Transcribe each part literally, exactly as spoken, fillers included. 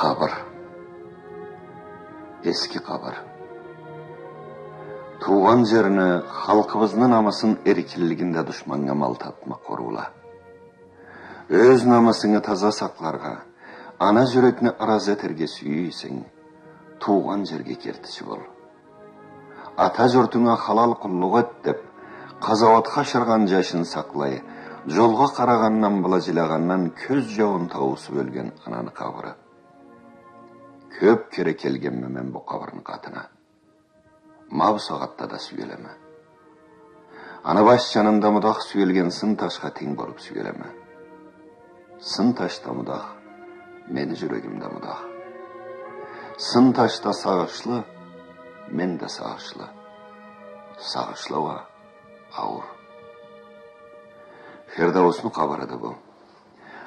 Къабыр. Эски къабыр. Туугъан джерни, халкъыбызны намысын, эркинлигин да душманнга малтатма къорула. Ёз намысынгы таза сакъларгъа, ана джюрекни ыразы этерге сюе эсенг, туугъан джерге кертичи бол. Ата джуртунга халал къуллукъ эт деб, къазауатха ашыргъан джашын сакълай, джолгъа къарагъандан бла джилягъандан кёз джауун тауусуб ёлген ананы къабыры. Кёб кере келгенме мен бу къабырны къатына. Ма бу сагъатда да сюелеме. Аны баш джанында мудах сюелген сын ташха тенг болуб сюелеме. Сын ташда мудах, мени джюрегимде мудах. Сын ташда сагъышлы, мен да сагъышлы. Сагъышлы уа ауур. Фирдаусну къабырыды бу.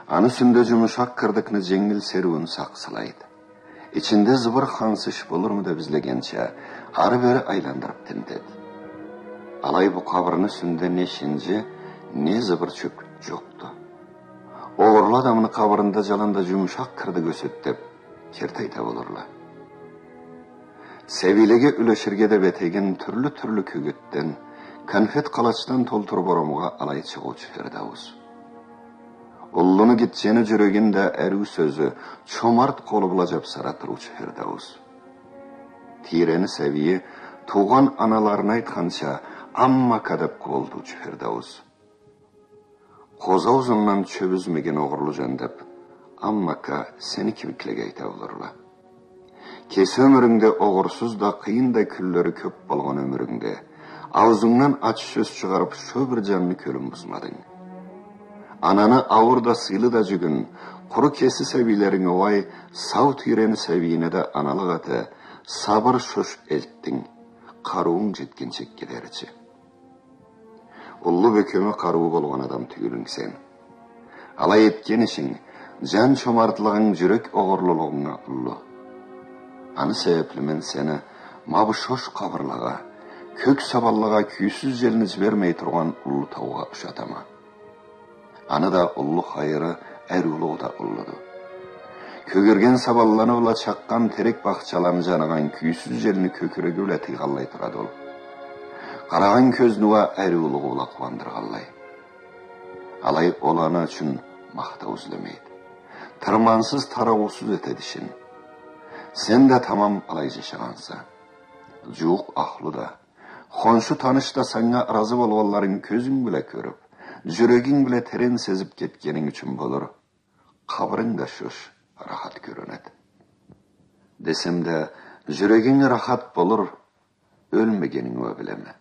Аны юсюнде джумушакъ кырдыкны дженгил сериуюн сакъ сылайды. Ичинде зыбыр хансыш болурму деб излегенча, ары-бери айландырыб тинтеди. Алай бу къабырны юсюнде не шинджи, не зыбыр чёб джокъду. Огъурлу адамны къабырында джаланда джумушакъ кырдык ёседи деб, керти айта болурла. Сабийлеге юлеширге деб этегин тюрлю-тюрлю кёгетден, конфет-къалачдан толтуруб орамгъа алай чыгъыучу Фирдаус. Уллуну, гитчени джюрегин да ариу сёзю, чомарт къолу бла джабсара туруучу Фирдаус. Тийрени сабийи туугъан аналарына айтханча, аммака деб къобултуучу Фирдаус. Къозу аузундан чёб юзмеген огъурлу джан деб, аммака, сени кибиклеге айта болурла. Кеси ёмюрюнгде огъурсуз да, къыйын да кюнлери кёб болгъан ёмюрюнгде, аузунгдан ачы сёз чыгъарыб, шо бир джанны кёлюн бузмадынг. Ананы ауур да, сыйлы да джюгюн, къуру кеси сабийлеринг угъай, сау тийрени сабийине да аналыкъ эте, сабыр, шош элтдинг, къарыуунг джетген чекге деричи. Уллу бёкеме къарыуу болгъан адам тюйюлюнг сен. Алай этген ишинг, джан чомартлыгъынг джюрек огъурлулугъунга уллу. Аны себебли мен сени ма бу шош къабырлагъа, кёк сабанлагъа кюйсюз джелни джибермей тургъан уллу таугъа ушатама. Аны да уллу хайыры, ариулугъу да уллуду. Кёгерген сабанланы бла чакъгъан терек бахчаланы джаныгъан кюйсюз джелни кёкюреги бла тыйгъанлай турады ол. Къарагъан кёзню уа ариулугъу бла къууандыргъанлай. Алай ол аны ючюн махтау излемейди. Тырмансыз, тарыгъыусуз этеди ишин. Сен да тамам алай джашагъанса. Джууукъ ахлу да, хоншу-таныш да санга ыразы болгъанларын кёзюнг бла кёрюб, джюрегинг бла терен сезиб кетгенинг ючюн болур, къабырынг да шош рахат кёрюнеди. Десем да, джюрегинг рахат болур, ёлмегенинги уа билеме.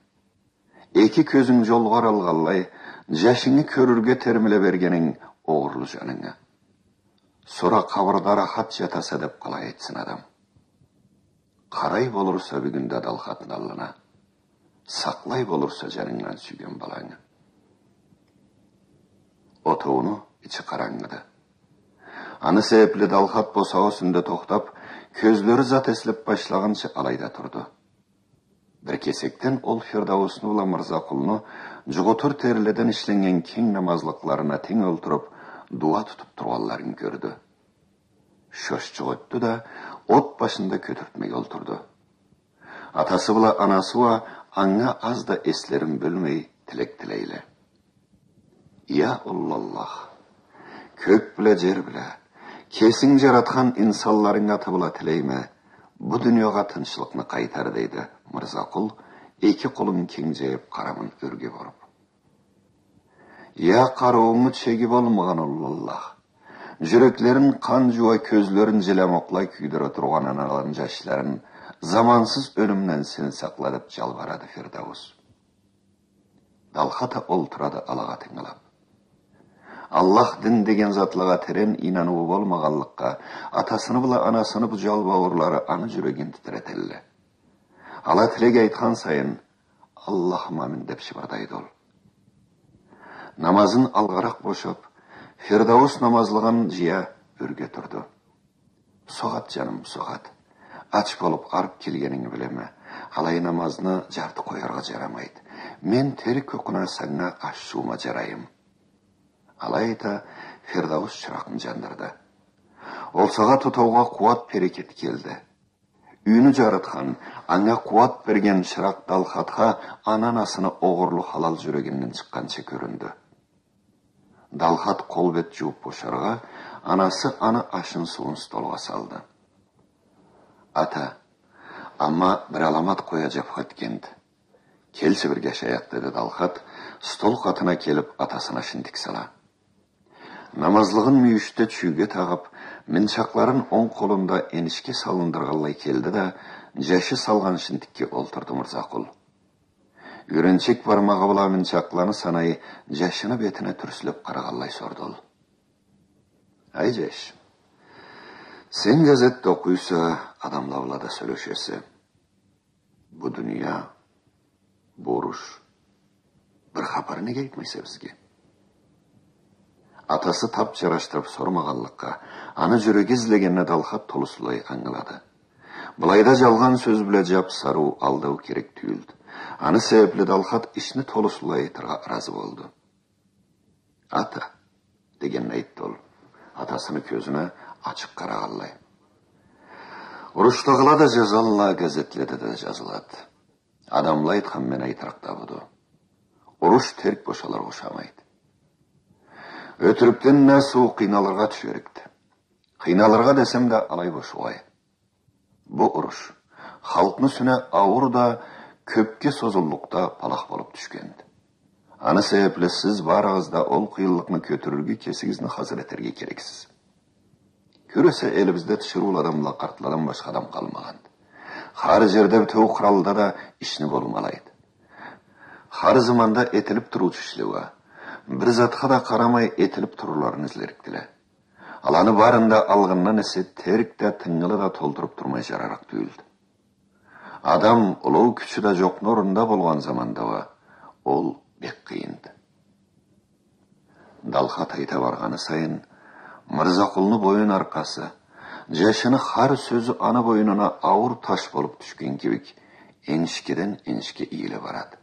Эки кёзюнг джолгъа аралгъанлай, джашынгы кёрюрге термиле бергенинг огъурлу джанынга. Сора къабырда рахат джатаса деб къалай айтсын адам? Къарай болурса бюгюн да Далхатны аллына, сакълай болурса джанынгдан сюйген балангы. Отоуну ичи къарангыды. Аны себебли Далхат босагъа юсюнде тохтаб, кёзлери зат эслеб башлагъынчы алайда турду. Бир кесекден ол Фирдаусну бла Мырзакъулну джугъутур териледен ишленнген кенг намазлыкъларына тенг олтуруб, дуа тутуб тургъанларын кёрдю. Шошчукъ ётдю да, от башында кётюртмеге олтурду. Атасы бла анасы уа анга аз да эслерин бёлмей тилек тилейле. Я Уллу Аллах, кёк бла, джер бла, кесинг джаратхан инсанларынг аты бла тилейме, бу дуниягъа тынчлыкъны къайтар, — дейди Мырзакъул, эки къолун кенг джайыб, къарамын ёрге буруб. Я къарыуунгу чеги болмагъан Уллу Аллах, джюреклерин къан джууа, кёзлерин джилямукъла кюйдюре тургъан аналаны джашларын замансыз ёлюмден сен сакъла, — деб джалбарады Фирдаус. Далхат а олтурады алагъа тынгылаб. Аллах, дин деген затлагъа терен ийнаныуу болмагъанлыкъгъа, атасыны бла анасыны бу джалбауурлары аны джюрегин титиретелле. Ала тилек айтхан сайын, «Аллахым, амин», — деб шыбырдайды ол. Намазын алгъаракъ бошаб, Фирдаус намазлыгъын джыя, ёрге турду. «Бусагъат, джаным, бусагъат. Ач болуб, арыб келгенингни билеме. Алай намазны джарты къояргъа джарамайды. Мен терк окъуна санга ашыума джарайым». Алай айта, Фирдаус чыракъны джандырды. Болсагъа тотоугъа къууат-берекет келди. Юйню джарытхан, анга къууат берген чыракъ Далхатха ана-анасыны огъурлу халал джюрегинден чыкъгъанча кёрюндю. Далхат къол-бет джууп бошаргъа, анасы аны ашын-суун столгъа салды. «Ата, амма бир аламат къояджаб этгенди. Келчи, бирге ашайыкъ», — деди Далхат, стол къатына келиб, атасына шинтик сала. Намазлыгъын мюйюшде чюйге тагъыб, минчакъларын онг къолунда энишге салындыргъанлай келди да, джашы салгъан шинтикге олтурду Мырзакъул. Юйренчек бармагъы бла минчакъланы санай, джашыны бетине тюрслеб къарагъанлай сорду ол. «Ай, джаш, сен газетде окъуйса, адамла бла да сёлешесе. Бу дуния, бу уруш. Бир хапар неге айтмайса бизге?» Атасы тап джарашдырыб сормагъанлыкъгъа, аны джюреги излегенни Далхат толусулай ангылады. Былайда джалгъан сёз бла джап-сарыу, алдау керек тюйюлдю. Аны себебли Далхат ишни толусулай айтыргъа ыразы болду. «Ата», — дегенни айтды ол, атасыны кёзюне ачыкъ къарагъанлай. «Урушдагъыла да джазалла, газетледе да джазылады. Адамла айтхан, мен айтырыкъ да буду. Уруш терк бошалыргъа ушамайды. Ётюрюкден не суу къыйналыргъа тюшерикди. Къыйналыргъа десем да алай бош угъай. Бу уруш халкъны юсюне ауур да, кёбге созуллукъда палах болуб тюшгенди. Аны себебли сиз барыгъыз да ол къыйынлыкъны кётюрюрге кесигизни хазыр этерге керексиз. Кёресе, элибизде тиширыулу адамла, къартладан башха адам къалмагъанды. Хар джерде, бютеу къралда да ишни болмалайды. Хар заманда этилиб туруучу ишле уа, бир затха да къарамай, этилиб турууларын излерикдиле. Аланы барын да алгъындан эсе терк да, тынгылы да толтуруб турмай джарарыкъ тюйюлдю. Адам уллу кючю да джокъну орнунда болгъан заманда уа ол бек къыйынды». Далхат айта баргъаны сайын, Мырзакъулну боюн аркъасы, джашыны хар сёзю аны бойнуна ауур таш болуб тюшген кибик, энишгеден энишге ийиле барады.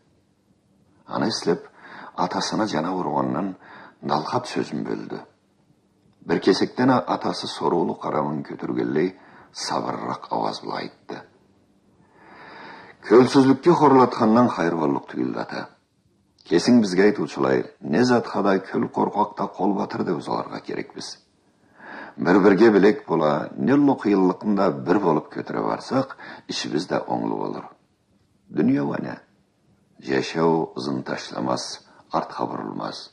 Аны эслеб, атасына джаны ауругъандан, Далхат сёзюн бёлдю. Бир кесекден а атасы соруулу къарамын кётюргенлей, сабырыракъ ауаз бла айтды: «Кёлсюзлюкге хорлатхандан хайыр боллукъ тюйюлдю, ата. Кесинг бизге айтыучулай, не затха да кёл къоркъакъ да, къол батыр деб узалыргъа керекбиз. Бир-бирге билек бола, не уллу къыйынлыкъны да бир болуб кётюре барсакъ, ишибиз да онглу болур. Дуния уа не? Джашау ызын ташламаз, артха бурулмаз.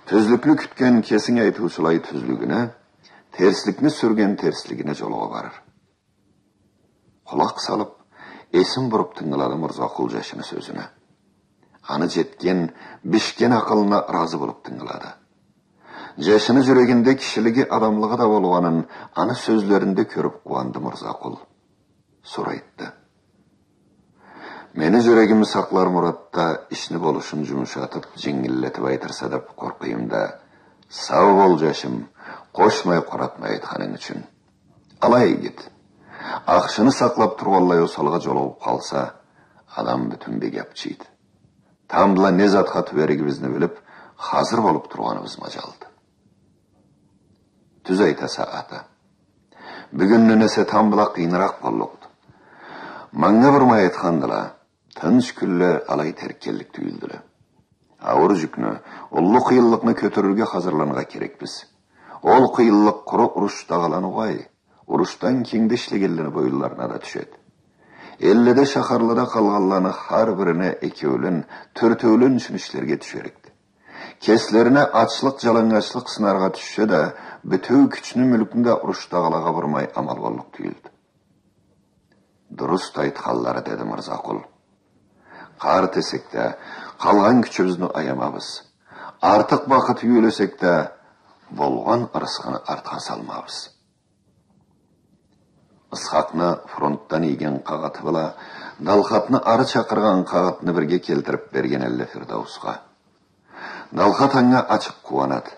Тюзлюкню кютген кесинг айтыучулай тюзлюгюне, терсликни сюрген терслигине джолугъа барыр». Къулакъ салыб, эсин буруб тынгылады Мырзакъул джашыны сёзюне. Аны джетген, бишген акъылына ыразы болуб тынгылады. Джашыны джюрегинде кишилиги, адамлыгъы да болгъанын аны сёзлеринде кёрюб къууанды Мырзакъул. Сора айтды: «Мени джюрегими сакълар муратда ишни болушун джумушатыб, дженгиллетиб айтырса деб къоркъайым да. Сау бол, джашым, къошмай, къоратмай айтханынг ючюн. Алай, игит, ахшыны сакълаб тургъанлай осалгъа джолугъуб къалса, адам бютюн бек ябчыйды. Тамбла не затха тюберигибизни билиб, хазыр болуб тургъаныбыз маджалды». «Тюз айтаса, ата. Бюгюнден эсе тамбла къыйыныракъ боллукъду. Манга бурмай айтхандыла, тынч кюнле алай терк келлик тюйюлдюле. Ауур джюкню, уллу къыйынлыкъны кётюрюрге хазырланыргъа керекбиз. Ол къыйынлыкъ къуру урушдагъыланы угъай, урушдан кенгде ишлегенлени боюнларына да тюшеди. Элледе, шахарлада къалгъанланы хар бирине экеулен, тёртеулен ючюн ишлерге тюшерикди. Кеслерине ачлыкъ, джаланнгачлыкъ сынаргъа тюшсе да, бютеу кючню, мюлкню да урушдагъылагъа бурмай амал боллукъ тюйюлдю». «Дурус айтханлары», — деди Мырзакъул. «Къарт эсек да, къалгъан кючюбюзню аямабыз. Артыкъ бахыт юйюлесек да, болгъан ырысхыны артха салмабыз». Ысхакъны фронтдан ийген къагъыты бла Далхатны ары чакъыргъан къагъытны бирге келтириб берген элле Фирдаусха. Далхат анга ачыкъ къууанады.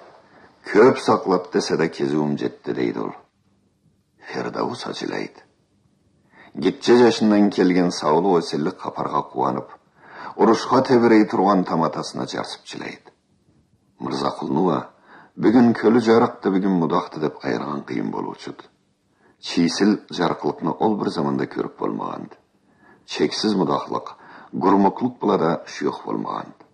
«Кёб сакълаб десе да, кезиуюм джетди», — дейди ол. Фирдаус а джилайды. Гитче джашындан келген саулукъ, эсенлик хапаргъа къууаныб, урушха тебирей тургъан таматасына джарсыб джилайды. Мырзакъулну уа Бюгюн кёлю джарыкъды, бюгюн мудахды деб айыргъан къыйын болуучуду. Чийсил джарыкълыкъны ол бир заманда кёрюб болмагъанды. Чексиз мудахлыкъ, гурмукълукъ бла да шуёх болмагъанды.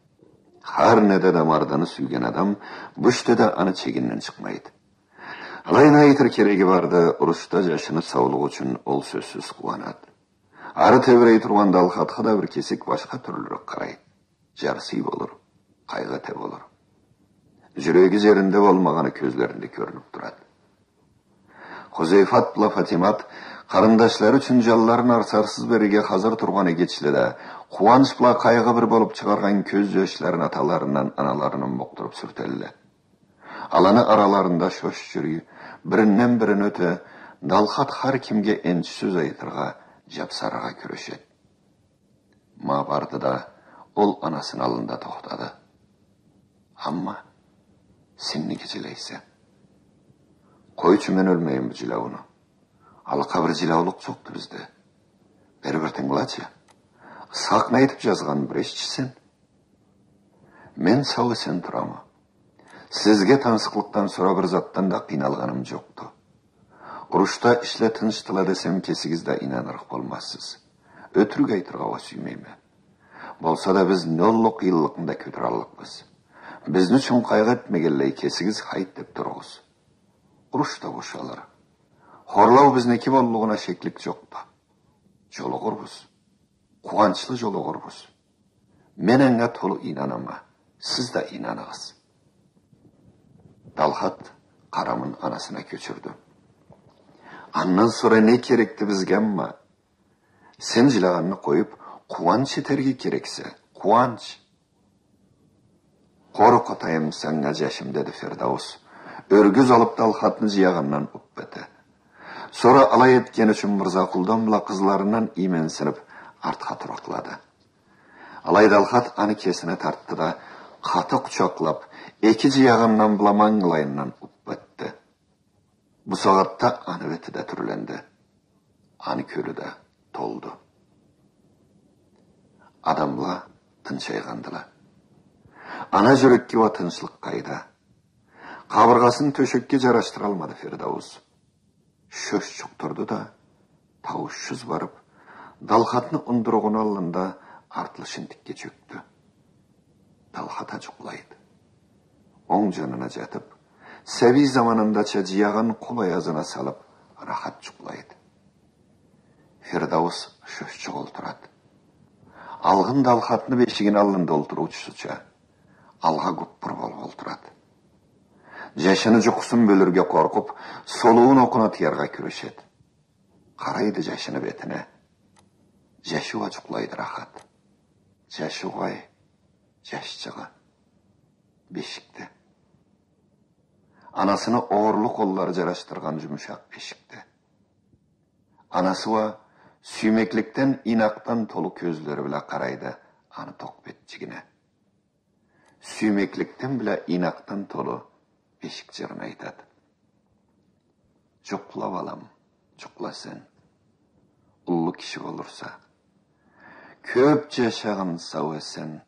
Хар неде да марданы сюйген адам бу ишде да аны чегинден чыкъмайды. Алай а айтыр кереги барды, урушда джашыны саулугъу ючюн ол сёзсюз къууанады. Ары тебирей тургъан Далхатха да бир кесек башха тюрлюрек къарайды. Джарсый болур, къайгъы эте болур. Джюреги джеринде болмагъаны кёзлеринде кёрюнюб турады. Хузейфат бла Фатимат къарындашлары ючюн джанларын арсарсыз берирге хазыр тургъан эгечле да, къууанч бла къайгъы бир болуб чыгъаргъан кёз джашларын аталарындан, аналарындан букъдуруб сюртелле. Аланы араларында шош джюрюй, биринден бирин ёте, Далхат хар кимге энчи сёз айтыргъа, джабсарыргъа кюрешеди. Ма барды да, ол анасыны аллында тохтады. Амма сен неге джилайса? Къойчу, мен ёлмейим бу джиляууну. Алкъа бир джиляулукъ джокъду бизде. Бери бир тынгылачы. Исхакъны айтыб джазгъанын бир эшитчи сен. Мен сау-эсен турама. Сизге тансыкълыкъдан сора бир затдан да къыйналгъаным джокъду. Урушда ишле тынчдыла десем, кесигиз да ийнанырыкъ болмазсыз. Ётюрюк айтыргъа уа сюймейме. Болса да биз не уллу къыйынлыкъны да кётюраллыкъбыз. Бизни ючюн къайгъы этмегенлей, кесигиз хайт деб туругъуз. Уруш да бошалыр. Хорлау бизники боллугъуна шеклик джокъду. Джолугъурбуз. Къууанчлы джолугъурбуз. Мен анга толу ийнанама. Сиз да ийнаныгъыз. Далхат къарамын анасына кёчюрдю. Андан сора не керекди бизге, амма? Сен джилягъанны къоюб, къууанч этерге керексе, къууанч. Къоркъутайым санга, джашым, деди Фирдаус. Ёрге узалыб, Далхатны джыягъындан уппа эте. Сора алай этгени ючюн Мырзакъулдан бла къызларындан ийменсиниб, артха туракълады. Алай Далхат аны кесине тартды да, къаты къучакълаб, эки джыягъындан бла мангылайындан уппа этди. Бу сагъатда аны бети да тюрленди. Аны кёлю да толду. Адамла тынчайгъандыла. Ана джюрекге уа тынчлыкъ къайда? Къабыргъасын тёшекге джарашдыралмады Фирдаус. Шош джукъ турду да, тауушсуз барыб, Далхатны ундуругъуну аллында артлы шинтикге чёкдю. Далхат а джукълайды. Онг джанына джатыб, сабий заманындача джыягъын къол аязына салыб, рахат джукълайды. Фирдаус шош джукъ олтурады. Алгъын Далхатны бешигини аллында олтуруучусуча, алгъа гуппур болуб олтурады. Джашыны джукъусун бёлюрге къоркъуб, солууун окъуна тыяргъа кюрешеди. Къарайды джашыны бетине. Джашы уа джукълайды рахат. Джашы угъай, джашчыгъы. Бешикде. Анасыны огъурлу къоллары джарашдыргъан джумушакъ бешикде. Анасы уа сюймекликден, ийнакъдан толу кёзлери бла къарайды аны токъ бетчигине. Сюймекликден бла ийнакъдан толу бешик джырын айтады. Джукъла, балам, джукъла сен. Уллу киши болурса. Кёб джашагъын сау-эсен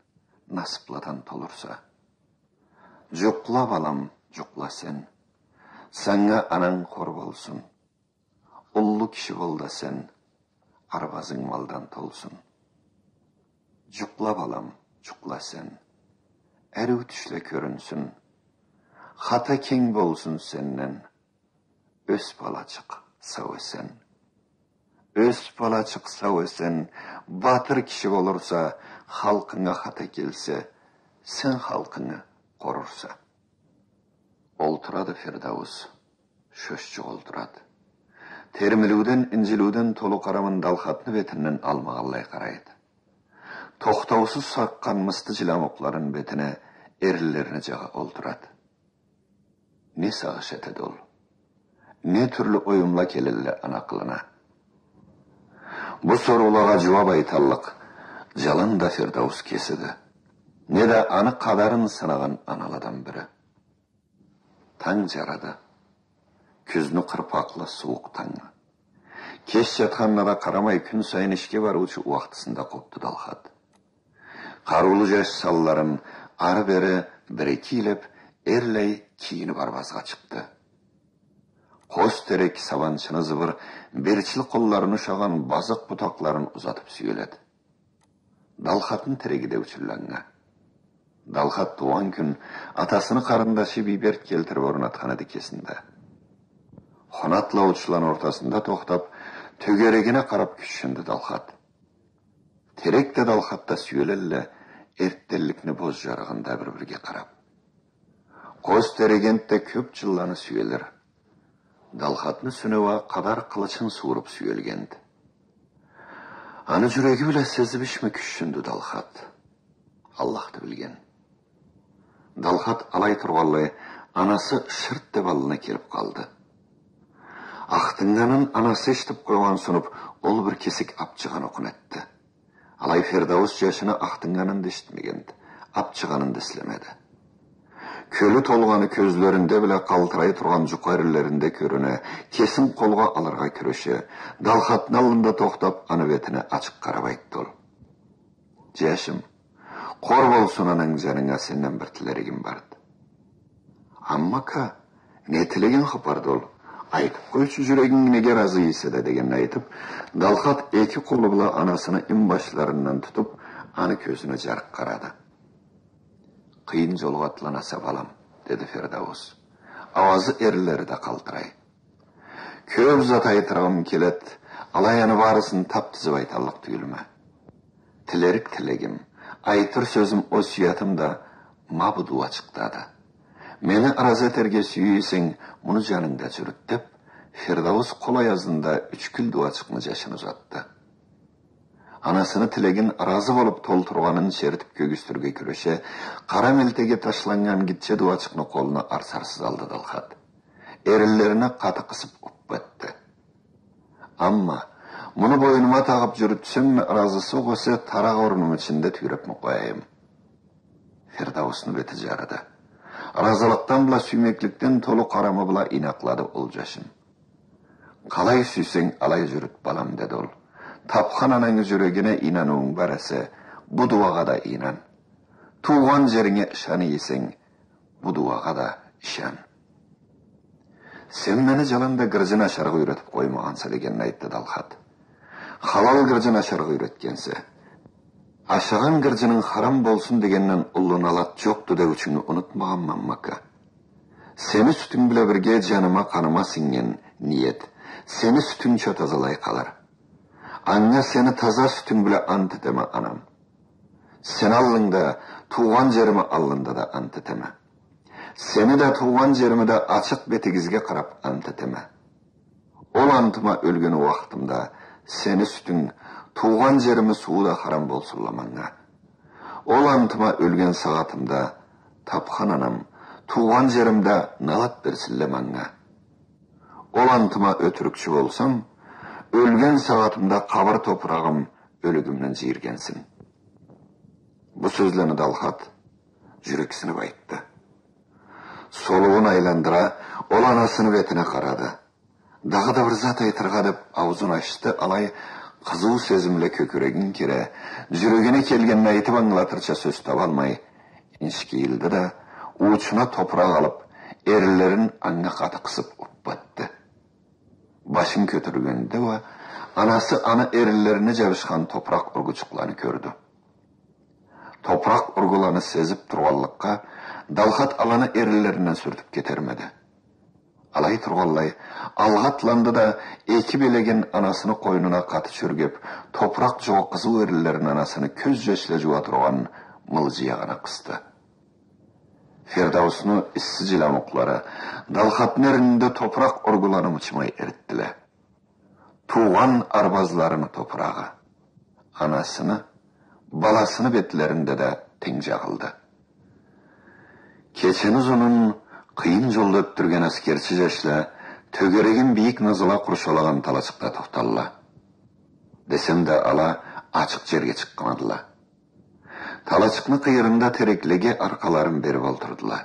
насыбладан толурса. Джукъла, балам, джукъла сен. Санга ананг хор болсун. Уллу киши бол да сен, арбазынг малдан толсун. Джукъла, балам, джукъла сен. Ариу тюшле кёрюнсюн. Хата кенг болсун сенден. Ёс, балачыкъ, сау-эсен. Ёс, балачыкъ, сау-эсен. Батыр киши болурса, халкъынга хата келсе, сен халкъынгы къорурса. Олтурады Фирдаус. Шош джукъ олтурады. Термилиуден, инджилиуден толу къарамын Далхатны бетинден алмагъанлай къарайды. Тохтаусуз сакъгъан мысты джилямукъларын бетине эринлерине джагъа олтурады. Не сагъыш этеди ол? Не тюрлю оюмла келелле аны акъылына? Бу соруулагъа джууаб айталлыкъ джалан да Фирдаус кесиди, неда аны къадарын сынагъан аналадан бири. Танг джарады. Кюзню къырпакълы сууукъ тангы. Кеч джатханына да къарамай, кюн сайын ишге барыучу уахтысында къобду Далхат. Къарыулу джаш санларын ары-бери бир-эки ийлеб, эрлай чийинип арбазгъа чыкъды. Къоз терек сабанчыны зыбыр берчил къолларына ушагъан базыкъ бутакъларын узатып сюеледи. Далхатны тереги деучюлле анга. Далхат туугъан кюн атасыны къарындашы Бийберт келтирип орнатхан эди кесинде. Хонатла учуланы ортасында тохтап, тёгерегине къарап кючюндю Далхат. Терек да, Далхат да сюелелле, эртденликни боз жарыгъында бир-бирге къарап. Къоз терек энтда кёп джылланы сюелир. Далхатны юсюне уа къадар къылычын сууруп сюелгенди. Аны джюреги бла сезиб ишми кючюндю Далхат? Аллахды билген. Далхат алай тургъанлай, анасы шырт деб аллына келиб къалды. Ахтыннганын анасы эшитиб къойгъан сунуб, ол бир кесек абчыгъан окъуна этди. Алай Фирдаус джашыны ахтыннганын да эшитмегенди, абчыгъанын да эслемеди. Кёлю толгъаны кёзлеринде бла къалтырай тургъан джукъа эринлеринде кёрюне, кесин къолгъа алыргъа кюреше, Далхатны аллында тохтаб, аны бетине ачыкъ къараб айтды ол: «Джашым, къор болсун ананг джанынга, сенден бир тилеригим барды». «Аммака, не тилегинг хапарды ол? Айтыб къойчу, джюрегинг неге разы эсе да», — дегенин айтыб, Далхат эки къолу бла анасыны инбашларындан тутуб, аны кёзюне джарыкъ къарады. «Къыйын джолгъа атланаса, балам», — деди Фирдаус. Ауазы, эринлери да къалтырай. «Кёб зат айтырыгъым келеди, алай аны барысын тап тизиб айталлыкъ тюйюлме. Тилерик тилегим, айтыр сёзюм, осуятым да ма бу дуачыкъдады. Мени ыразы этерге сюе эсенг, муну джанынгда джюрют», — деб, Фирдаус къол аязында ючкюл дуачыкъны джашына узатды. Анасыны тилегин ыразы болуб толтургъанын чертиб кёргюзтюрге кюреше, къара мелтеге ташланнган гитче дуачыкъны къолуна арсарсыз алды Далхат. Эринлерине къаты къысыб уппа этди. «Амма муну бойнума тагъыб джюрютсемми, ыразысы окъ эсе, таракъ орнум ичинде тюйребми къояйым?» Фирдаусну бети джарыды. Ыразылыкъдан бла сюймекликден толу къарамы бла ийнакълады ол джашын. «Къалай сюйсенг, алай джюрют, балам», — деди ол. «Табхан анангы джюрегине ийнаныуунг бар эсе, бу дуагъа да ийнан. Туугъан джеринге ышана эсенг, бу дуагъа да ышан». «Сен мени джаланда гырджын ашаргъа юйретиб къоймагъанса», — дегенин айтды Далхат. «Халал гырджын ашаргъа юйретгенсе. Ашагъан гырджынынг харам болсун дегенден уллу налат джокъду деучюнгю унутмагъанма, аммака. Сени сютюнг бла бирге джаныма, къаныма сингнген ниет сени сютюнгча тазалай къалыр. Анга сени таза сютюнг бла ант этеме, анам. Сени аллынгда, туугъан джерими аллында да ант этеме. Сени да, туугъан джерими да ачыкъ бетигизге къараб ант этеме. Ол антыма ёлген уахтымда сени сютюнг, туугъан джерими сууу да харам болсунла манга. Ол антыма ёлген сагъатымда табхан анам, туугъан джерим да налат берсинле манга. Ол антыма ётюрюкчю болсам, ёлген сагъатымда къабыр топурагъым ёлюгюмден джийиргенсин». Бу сёзлени Далхат джюрексиниб айтды. Солууун айландыра, ол анасыны бетине къарады. Дагъыда бир зат айтыргъа деб ауузун ачды, алай къызыу сезимле кёкюрегин кере, джюрегине келгенин айтыб ангылатырча сёз табалмай, энишге ийилди да, уучуна топуракъ алыб, эринлерин анга къаты къысыб уппа этди. Башын кётюргенде уа анасы аны эринлерине джабышхан топуракъ ургучукъланы кёрдю. Топуракъ ургуланы сезиб тургъанлыкъгъа, Далхат аланы эринлеринден сюртюб кетермеди. Алай тургъанлай, алгъа атланды да, эки белегин анасыны къойнуна къаты чёргеб, топуракъ джугъу къызыу эринлерин анасыны кёз джашла джууа тургъан мылджыягъына къысды. Фирдаусну исси джыламукълары Далхатны эрининде топуракъ ургуланы мычымай эритдиле. Туугъан арбазларыны топурагъы анасыны, баласыны бетлеринде да тенг джагъылды. Кечени узунун къыйын джолда ётдюрген аскерчи джашла тёгерегин бийик назыла къуршалагъан талачыкъда тохтадыла. Десем да, ала ачыкъ джерге чыкъмадыла. Талачыкъны къыйырында тереклеге аркъаларын бериб олтурдула.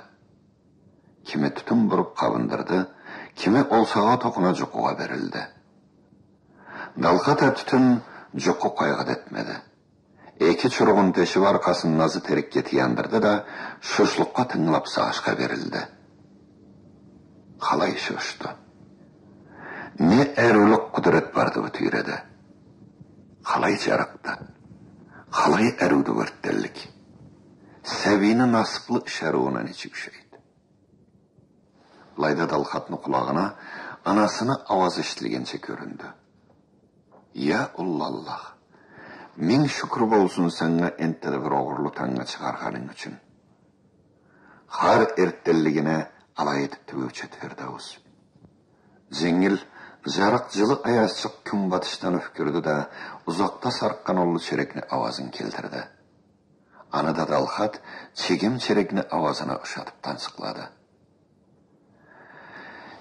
Кими тютюн буруб къабындырды, кими олсагъа токъуна джукъугъа берилди. Далхат а тютюн, джукъу къайгъы да этмеди. Эки чуругъун тешиб, аркъасын назы терекге таяндырды да, шушлукъгъа тынгылаб сагъышха берилди. Къалай чочду? Не ариулукъ, къудрет барды бу тийреде? Къалай джарыкъды? Къалай ариуду бу эртденлик? Сабийни насыблы иш ариуна нечик ушайды? Былайда Далхатны къулагъына анасыны ауазы эшитилгенча кёрюндю. Я уллу Аллах, минг шукур болсун санга энтта да бир огъурлу тангнга чыгъаргъанынг ючюн. Хар эртденлигине алай этип тюбеучю эди Фирдаус. Дженгил, джарыкъ, джылы аязчыкъ кюн батышдан юфгюрдю да, узакъда саркъгъан уллу черекни ауазын келтирди. Аны да Далхат чегем черекни ауазына ушатып тансыкълады.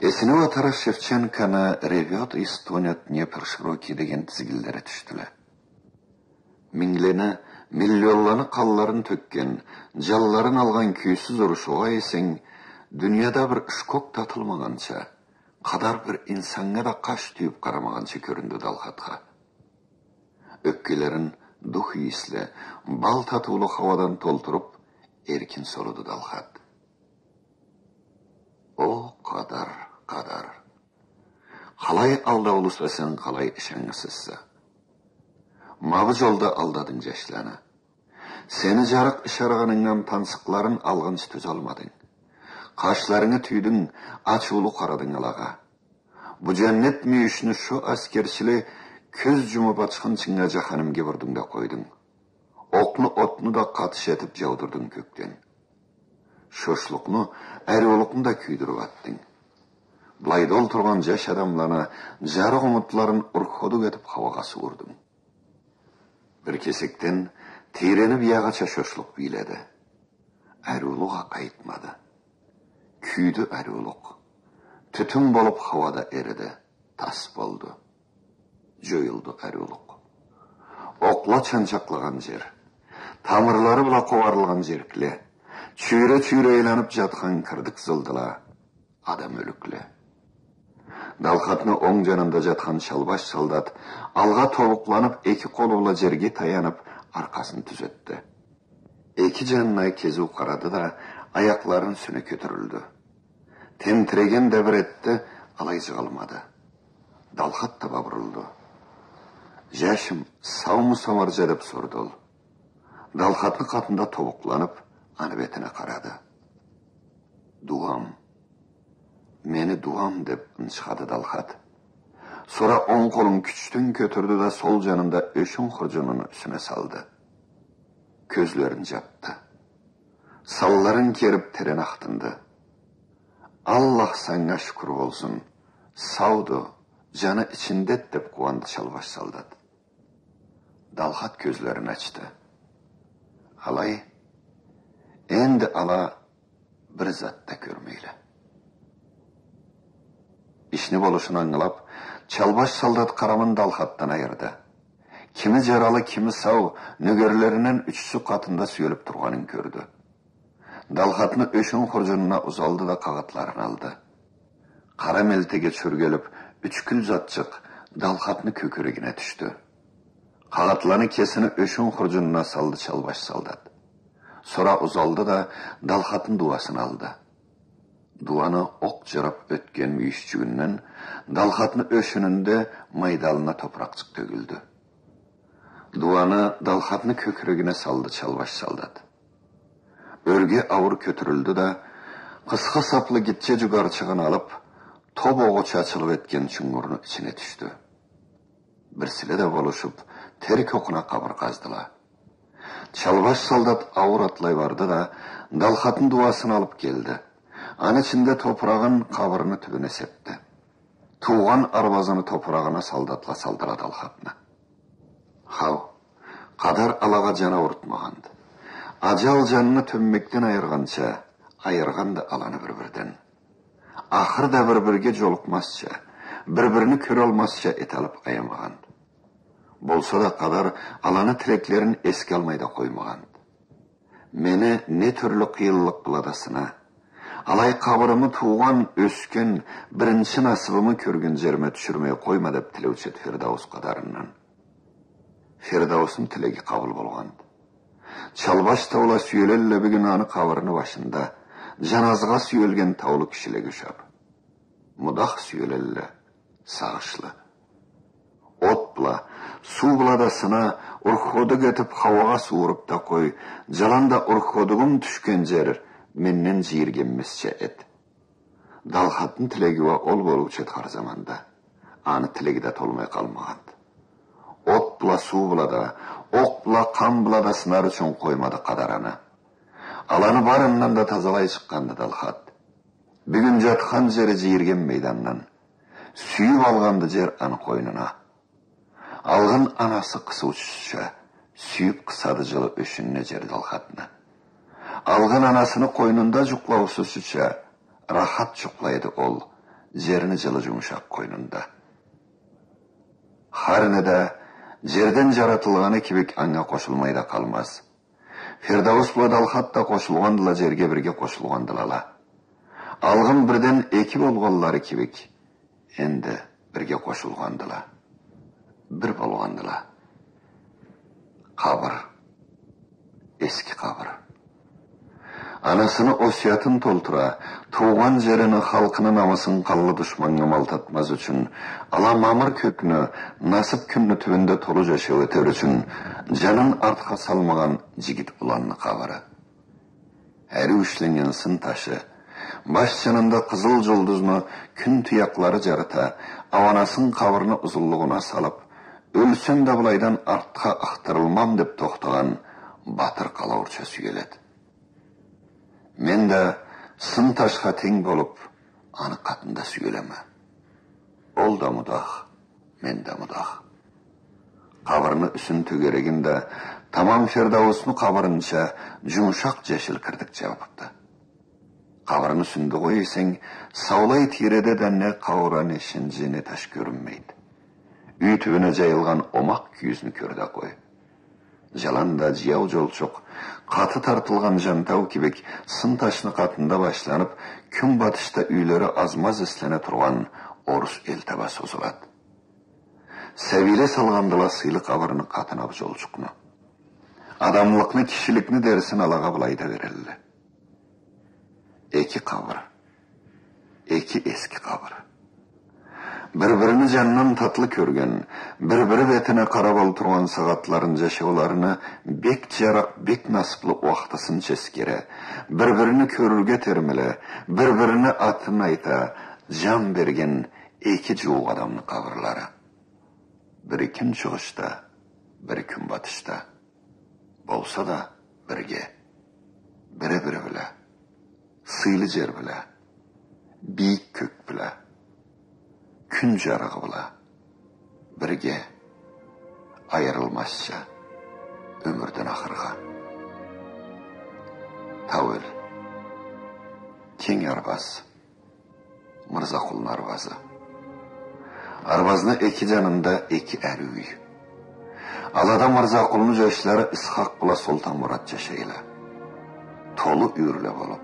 Эсине уа Тарас Шевченкону «Ревёт и стонет Днепр широкий» деген тизгинлери тюшдюле. Минглени, миллионланы къанларын тёкген, джанларын алгъан кюйсюз урушуугъа эсенг, дунияда бир ушкок да атылмагъанча, къадар бир инсаннга да къаш тюйюп къарамагъанча кёрюндю Далхатха. Ёпкелерин дух ийисли, бал татыулу хауадан толтуруп, эркин солуду Далхат. О, къадар, къадар! Къалай алдаулуса сен, къалай ышаннгысызса! Ма бу джолда алдадынг джашланы. Сени джарыкъ ышаргъанынга тансыкъларын алгъынчы тюзалмадынг. Къашларынгы тюйдюнг, ачыулу къарадынг алагъа. Бу джаннет мюйюшню шо аскерчили кёз джумуп ачхынчынга джаханимге бурдунг да къойдунг. Окъну, отну да къатыш этип джаудурдунг кёкден. Чошлукъну, ариулукъну да кюйдюрюп атдынг. Былайда олтургъан джаш адамланы джарыкъ умутларын урходукъ этип хауагъа сууурдунг. Бир кесекден тийрени биягъыча чошлукъ бийледи. Ариулукъ а къайтмады. Кюйдю ариулукъ. Тютюн болуп хауада эриди. Тас болду. Джоюлду ариулукъ. Окъла чанчакълагъан джер, тамырлары бла къобарылгъан джеркле, чюйре-чюйре айланып джатхан кырдык зылдыла, адам ёлюкле. Далхатны онг джанында джатхан чалбаш солдат алгъа тобукъланып, эки къолу бла джерге таянып, аркъасын тюзетди. Эки джанына кезиу къарады да, аякъларын юсюне кётюрюлдю. Тентиреген да бир этди, алай джыгъылмады. Далхат таба бурулду. «Джашым, саумуса марджа?» — деп сорду ол. Далхатны къатында тобукъланып, аны бетине къарады. «Дууам. Мени дууам», — деп ынчхады Далхат. Сора онг къолун кючден кётюрдю да, сол джанында ёшюн хурджунуну юсюне салды. Кёзлерин джапды. Санларын керип, терен ахтынды. «Аллах, санга шукур болсун. Сауду, джаны ичиндед», — деп къууанды чалбаш солдат. Далхат кёзлерин ачды. Алай, энди ала бир зат да кёрмейле. Ишни болушун ангылап, чалбаш солдат къарамын Далхатдан айырды. Кими джаралы, кими сау, нёгерлеринден ючюсю къатында сюелип тургъанын кёрдю. Далхатны ёшюн хурджунуна узалды да, къагъытларын алды. Къара мелтеге чёргелип, ючкюл затчыкъ Далхатны кёкюрегине тюшдю. Къагъытланы кесини ёшюн хурджунуна салды чалбаш солдат. Сора узалды да, Далхатны дууасын алды. Дууаны окъ джырап ётген мюйюшчюгюнден Далхатны ёшюнюнде майдалына топуракъчыкъ тёгюлдю. Дууаны Далхатны кёкюрегине салды чалбаш солдат. Ёрге ауур кётюрюлдю да, къысха саплы гитче джугарчыгъын алып, топ огъу чачылып этген чунгурну ичине тюшдю. Бирсиле да болушуп, терк окъуна къабыр къаздыла. Чалбаш солдат ауур атлай барды да, Далхатны дууасын алып келди. Аны ичинде топурагъын къабырны тюбюне сепди. Туугъан арбазыны топурагъына солдатла салдыла Далхатны. Хау, къадар алагъа джан аурутмагъанды. Аджал джанны тёммекден айыргъанча, айыргъанды аланы бир-бирден. Ахырда бир-бирге джолукъмазча, бир-бирини кёралмазча эт алып аямагъанды. Болса да къадар аланы тилеклерин эсге алмай да къоймагъанды. Мени не тюрлю къыйынлыкъ бла да сына, алай къабырымы туугъан, ёсген, биринчи насыбымы кёрген джериме тюшюрмей къойма, деп тилеучю эди Фирдаус къадарындан. Фирдаусну тилеги къабыл болгъанды. Чалбаш таула сюелелле бюгюн аны къабырыны башында, джаназыгъа сюелген таулу кишилеге ушап. Мудах сюелелле, сагъышлы. От бла, суу бла да сына, урходук этип, хауагъа сууруб да къой, джаланда урходугум тюшген джер менден джийиргенмезча эт. Далхатны тилеги уа ол болуучу эди хар заманда. Аны тилеги да толмай къалмагъанды. От бла, суу бла да, окъ бла, къан бла да сынар ючюн къоймады къадар аны. Аланы барындан да тазалай чыкъгъанды Далхат. Бюгюн джатхан джери джийиргенмейди андан. Сюйюб алгъанды джер аны къойнуна. Алгъын анасы къысыучусуча, сюйюб къысады джылы ёшюнюне джер Далхатны. Алгъын анасыны къойнунда джукълаусузча, рахат джукълайды ол, джерни джылы джумушакъ къойнунда. Хар не да джерден джаратылгъаны кибик анга къошулмай да къалмаз. Фирдаус бла Далхат да къошулгъандыла, джерге бирге къошулгъандыла ала. Алгъын бирден эки болгъанлары кибик, энди бирге къошулгъандыла. Бир болгъандыла. Къабыр. Эски къабыр. Анасыны осуятын толтура, туугъан джерини, халкъыны намысын къанлы душманнга малтатмаз ючюн, ала мамыр кёкню, насыб кюнню тюбюнде толу джашау этер ючюн, джанын артха салмагъан джигит уланны къабыры. Ариу ишленнген сын ташы, баш джанында къызыл джулдузну кюн туякълары джарыта, ауанасын къабырны узунлугъуна салыб, ёлсем да былайдан артха ыхтырылмам деб тохтагъан батыр къалауурча сюеледи. Мен да сын ташха тенг болуб, аны къатында сюелеме. Ол да мудах, мен да мудах. Къабырны юсюн, тёгерегин да тамам Фирдаусну къабырынча джумушакъ джашил кирдик джабыбды. Къабырны юсюнде къой эсенг, саулай тийреде да не къаура, не шинджи, не таш кёрюнмейди. Юй тюбюне джайылгъан омакъ кюйюзню кёр да къой. Джаланда джаяу джолчукъ, къаты тартылгъан джантау кибик, сын ташны къатында башланыб, кюн батышда юйлери аз-маз эслене тургъан орус эл таба созулады. Сабийле салгъандыла сыйлы къабырны къатына бу джолчукъну. Адамлыкъны, кишиликни дерсин алагъа былайда берелле. Эки къабыр. Эки эски къабыр. Бир-бирини джандан татлы кёрген, бир-бири бетине къараб олтургъан сагъатларын, джашауларыны бек джарыкъ, бек насыблы уахтысынча эсгере, бир-бирини кёрюрге термиле, бир-бирини атын айта, джан берген эки джууукъ адамны къабырлары. Бири кюнчыгъышда, бири кюнбатышда. Болса да бирге, бири-бири бла, сыйлы джер бла, бийик кёк бла, кюн джарыгъы бла бирге, айырылмазча ёмюрден ахыргъа. Тау эл. Кенг Арбаз. Мырзакъулну Арбазы. Арбазны эки джанында эки ариу юй. Алада Мырзакъулну джашлары Исхакъ бла Солтанмурат джашайла. Толу юйюрле болуб,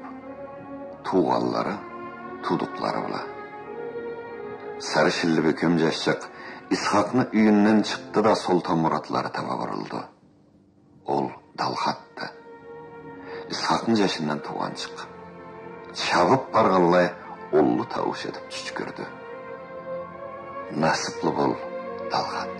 туугъанлары, туудукълары бла. Сары шилли бёкем джашчыкъ Исхакъны юйюнден чыкъды да, Солтанмуратлары таба бурулду. Ол Далхатды. Исхакъны джашындан туугъанчыкъ. Чабыб баргъанлай, уллу таууш этиб чючкюрдю. Насыблы бол, Далхат.